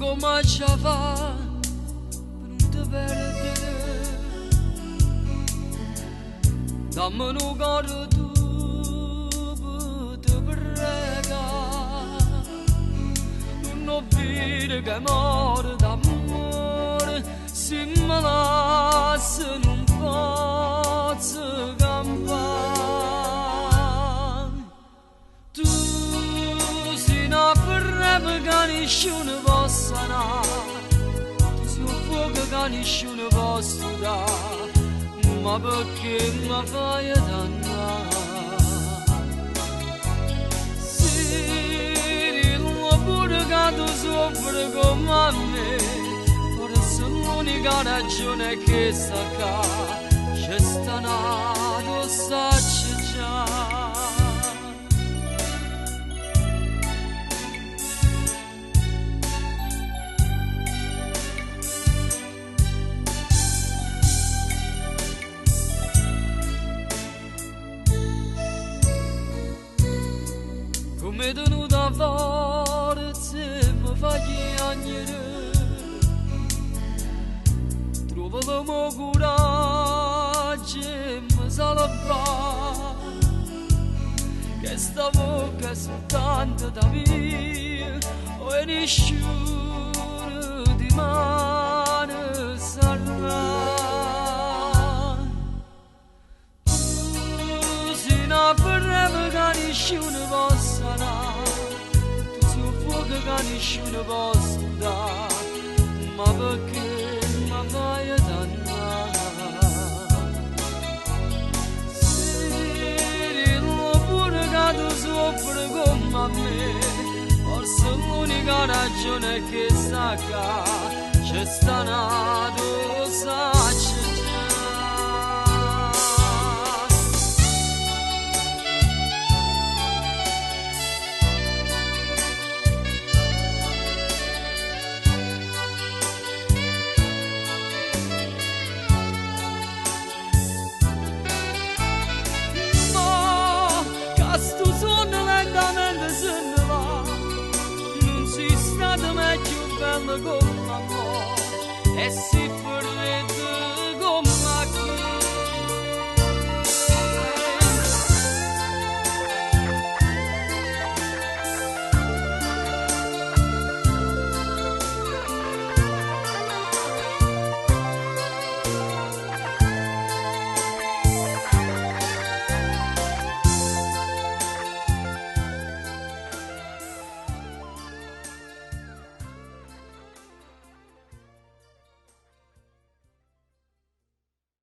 Come ce fa per non te perdere. Dammi un cuore tu te prega. Non dire che muore d'amore, se me lasci non posso campare. Tu sei una freva che nessuno può sanare, tu sei un fuoco che nessuno può sudare, ma perché mi fai dannare? Sì, pure che tu soffri come me, forse l'unica ragione che sta qua, c'è sta nato saccia già. Come tenuta forza mi fa chiagnere, trovo il mio coraggio e mi salva. Che sta bocca soltanto da mia, o è nessuno di mano sarà. Tu sei una freva che nessuno può sanare, tu sei un fuoco che nessuno può sudare, ma perché mi fai dannare? Sì, pure che tu soffri come me, forse l'unica ragione che sta qua, c'è sta nato saccia già. Ma che sto sonno lentamente se ne va, non sei stata mai più bella come mo', e se